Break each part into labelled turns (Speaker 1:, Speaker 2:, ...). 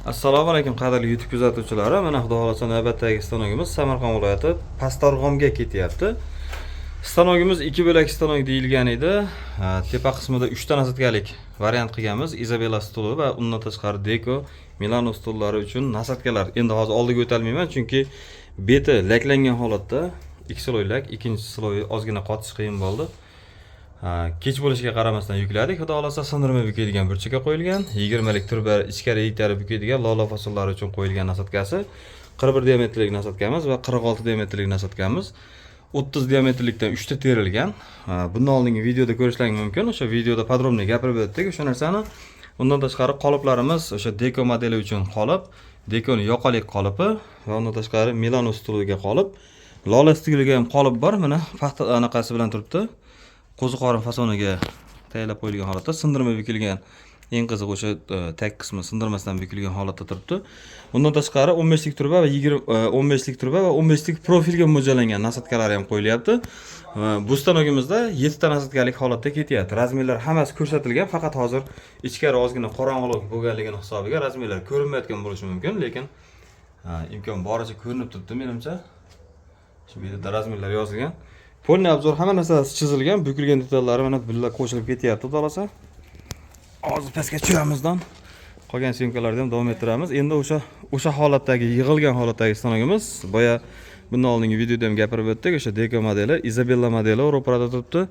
Speaker 1: Assalomu alaykum, qadrli YouTube kuzatuvchilari. Mana, xudo xohlasa, navbatdagi stanogimiz Samarqand viloyati Pastdarg'omga ketyapti. Stanogimiz ikki bo'lak stanok deyilgan edi. Ha, tepa qismida 3 ta насадка lik variant qilganmiz. Izabela stuli va undan tashqari Deko, Milano stullari uchun насадка lar. Endi hozir oldiga o'tolmayman, chunki beti laklangan holatda, ikki слой lak, ikkinchi слой ozgina qotish qiyin bo'ldi. Ha, kech bo'lishiga qaramasdan yukladik. Xudo xohlasa, sindirmay bukaydigan burchakka qo'yilgan, 20 lik turba ichkari itarib bukaydigan lola fasonlari uchun qo'yilgan насадка si. 41 diametrlik насадка miz va 46 diametrlik насадка miz. 30 diametrlikdan 3 ta terilgan. Ha, bundan oldingi videoda ko'rishlaring mumkin. O'sha videoda подробно gapirib o'tdik o'sha narsani. Undan tashqari qoliplarimiz o'sha Deko modeli uchun qolip, Dekoni yoqalik qolipi va undan tashqari Milano stuliga qolip, Lola stuliga ham qolip bor. Mana, paxta anaqasi bilan turibdi. Qo'ziqorin fasoniga tayyorlab qo'yilgan holatda, sindirmay bukilgan. Eng qizig'i, o'sha tag qismi sindirmasdan bukilgan holatda turibdi. Undan tashqari 15 lik turba va 20 15 lik turba va 15 lik profilga mo'ljallangan насадка lar ham qo'yilyapti. Bu stanogimizda 7 ta насадка lik holatda ketyapti. Размер lar hammasi ko'rsatilgan, faqat hozir ichkari ozgina qorong'ulik bo'lganligini hisobiga размер lar ko'rinmayotgan bo'lishi mumkin, lekin imkon boricha ko'rinib turibdi menimcha. Shu yerda размер lar yozilgan. Полный обзор, hamma narsasi chizilgan, bukilgan detallari mana birga qo'shilib ketyapti, xudo xohlasa. Hozir pastga tushamizdan qolgan съёмка larni ham davom ettiramiz. Endi o'sha holatdagi, yig'ilgan holatdagi stanogimiz, boya bundan oldingi videoda ham gapirib o'tdik, o'sha Deko modeli, Izabella modeli ro'parada turibdi.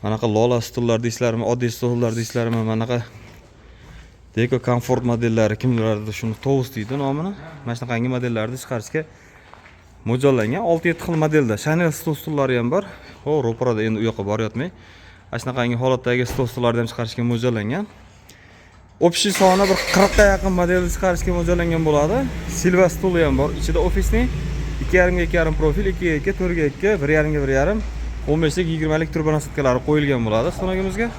Speaker 1: Manaqa Lola stullar deysizlarmi, oddiy stullar deysizlarmi, manaqa Deko komfort modellari, kimlardir shuni Toast deydi nomini. Mana shunaqangi modellarni chiqarishga mo'ljallangan 6-7 xil modelda Chanel stol stullari ham bor. Ho, ro'parada, endi u yoqqa boryapmay. Mana shunaqangi holatdagi stol stullarni ham chiqarishga mo'ljallangan. Общий soni bir 40 ga yaqin modelni chiqarishga mo'ljallangan bo'ladi. Silva stuli ham bor. Ichida офисный 2,5 ga 2,5 profil, 2 ga 2, 4 ga 2, 1,5 ga 1,5, 15 lik, 20 lik turba насадка lari qo'yilgan bo'ladi stanogimizga.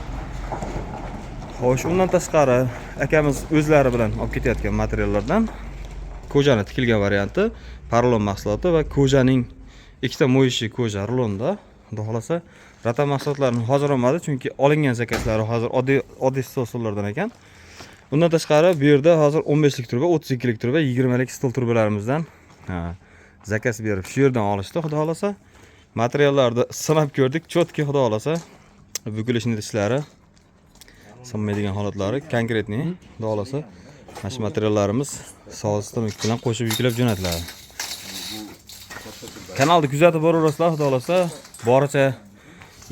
Speaker 1: Xo'sh, undan tashqari akamiz o'zlari bilan olib ketayotgan materiallardan кожа ni tikilgan varianti, porolon mahsuloti va кожа ning ikkita моющий кожа rulonda. Xudo xohlasa, rotan mahsulotlarini hozir olmadi, chunki olingan заказ lari hozir oddiy oddiy stol stollardan ekan. Undan tashqari bu yerda hozir 15 lik turba, 32 lik turba, 20 lik stol turbalarimizdan, ha, заказ berib shu yerdan olishdi, xudo xohlasa. Materiallarni sinab ko'rdik, чётко, xudo xohlasa, bukilish ishlari, sinmaydigan holatlari конкретный, xudo xohlasa. Mana shu materiallarimiz soz stanok bilan qo'shib yuklab jo'natiladi. Kanalni kuzatib boraverasizlar, xudo xohlasa, boricha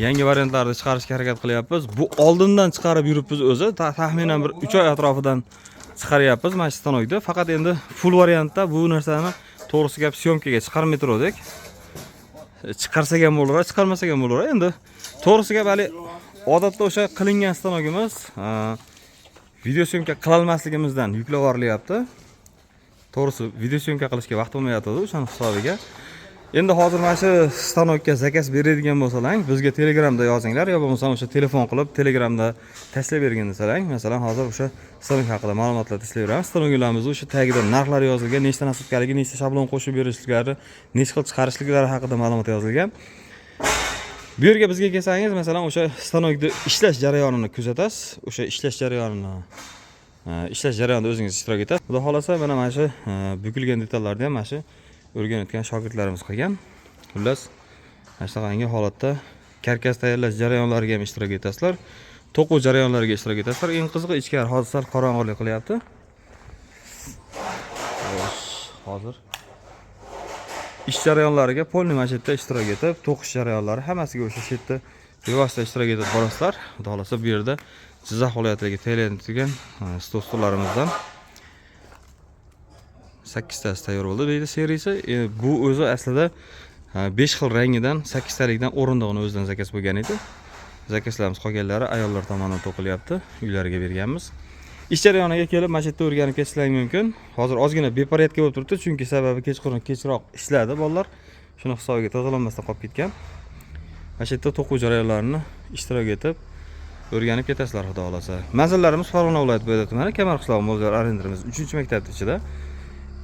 Speaker 1: yangi variantlarni chiqarishga harakat qilyapmiz. Bu oldindan chiqarib yuribmiz o'zi, taxminan bir 3 oy atrofidan chiqaryapmiz mana shu stanokni. Faqat endi full variantda bu narsani, to'g'risi gap, съёмка ga chiqarmay turuvdik. Chiqarsak ham bo'laveradi, chiqarmasak ham bo'laveradi. Endi to'g'risi gap, hali odatda o'sha qilingan stanogimiz video съёмка qilolmasligimizdan yuklab yuborilyapti. To'g'risi, video съёмка qilishga vaqt bo'lmayotdi o'shani hisobiga. Endi hozir mana shu stanokka заказ beradigan bo'lsalar, bizga Telegramda yozinglar yo bo'lmasam o'sha telefon qilib, Telegramda tashlab bergin desalar, masalan, hozir o'sha stanok haqida ma'lumotlar tashlab beramiz. Stanoklarimizni o'sha tagida narxlari yozilgan, nechta насадка ligi, nechta shablon qo'shib berishliklari, necha xil chiqarishliklari haqida ma'lumot yozilgan. Bu yerga bizga kelsangiz, masalan, o'sha stanokni ishlash jarayonini kuzatasiz, o'sha ishlash jarayonida o'zingiz ishtirok etasiz. Xudo xohlasa, mana shu bukilgan detallarni ham mana shu o'rganayotgan shogirdlarimiz qilgan. Xullas, mana shunaqangi holatda karkas tayyorlash jarayonlariga ham ishtirok etasizlar, to'quv jarayonlariga ishtirok etasizlar. Eng qizig'i, ichkari hozir sal qorong'ulik qilyapti. Xo'sh, hozir ish jarayonlariga полный mana shu yerda ishtirok etib, to'qish jarayonlari hammasiga o'sha shu yerda bevosita ishtirok etib borasizlar. Xudo xohlasa, bu yerda Jizzax viloyatidagi tayyorlanadigan stol stullarimizdan sakkiztasi tayyor bo'ldi deydi seriyasi. Bu o'zi aslida besh xil rangidan sakkiztalikdan o'rindig'ini o'zidan заказ bo'lgan edi. Заказ larimiz qolganlari ayollar tomonidan to'qilyapti, uylariga berganmiz. Ish jarayoniga kelib, mana shu yerda o'rganib ketishlaring mumkin. Hozir ozgina беспорядка bo'lib turibdi, chunki sababi kechqurun kechroq ishladi bolalar, shuni hisobiga tozalanmasdan qolib ketgan. Mana shu yerda to'quv jarayonlarini ishtirok etib, o'rganib ketasizlar, xudo xohlasa. Manzillarimiz: Farg'ona viloyati, Bo'yda tumani, Kamar qishlog'i, Mo'ljar Arenderimiz uchinchi maktabni ichida.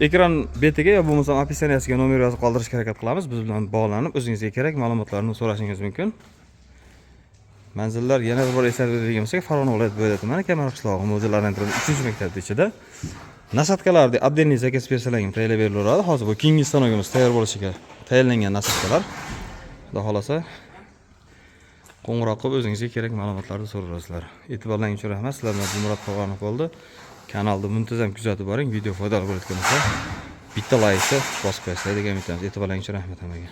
Speaker 1: Ekran betiga yo bo'lmasam описание siga nomer yozib qoldirishga harakat qilamiz. Biz bilan bog'lanib, o'zingizga kerak ma'lumotlarni so'rashingiz mumkin. Manzillar yana bir bor eslatib o'tadigan bo'lsak, Farg'ona viloyati, Bo'yda tumani, Kamar qishlog'i, Mo'ljallar uchinchi maktabni ichida. Насадка larni отдельный заказ bersalaring tayyorlab berilaveradi. Hozir bu keyingi stanogimiz tayyor bo'lishiga tayyorlangan насадка lar. Xudo xohlasa, qo'ng'iroq qilib o'zingizga kerak ma'lumotlarni so'rasizlar. E'tiborlaringiz uchun rahmat. Sizlar bilan Murod Pog'onov bo'ldi. Kanalni muntazam kuzatib boring. Video foydali bo'layotgan bo'lsa, bitta laykni bosib qo'yasizlar degan umiddamiz. E'tiborlaringiz uchun rahmat hammaga.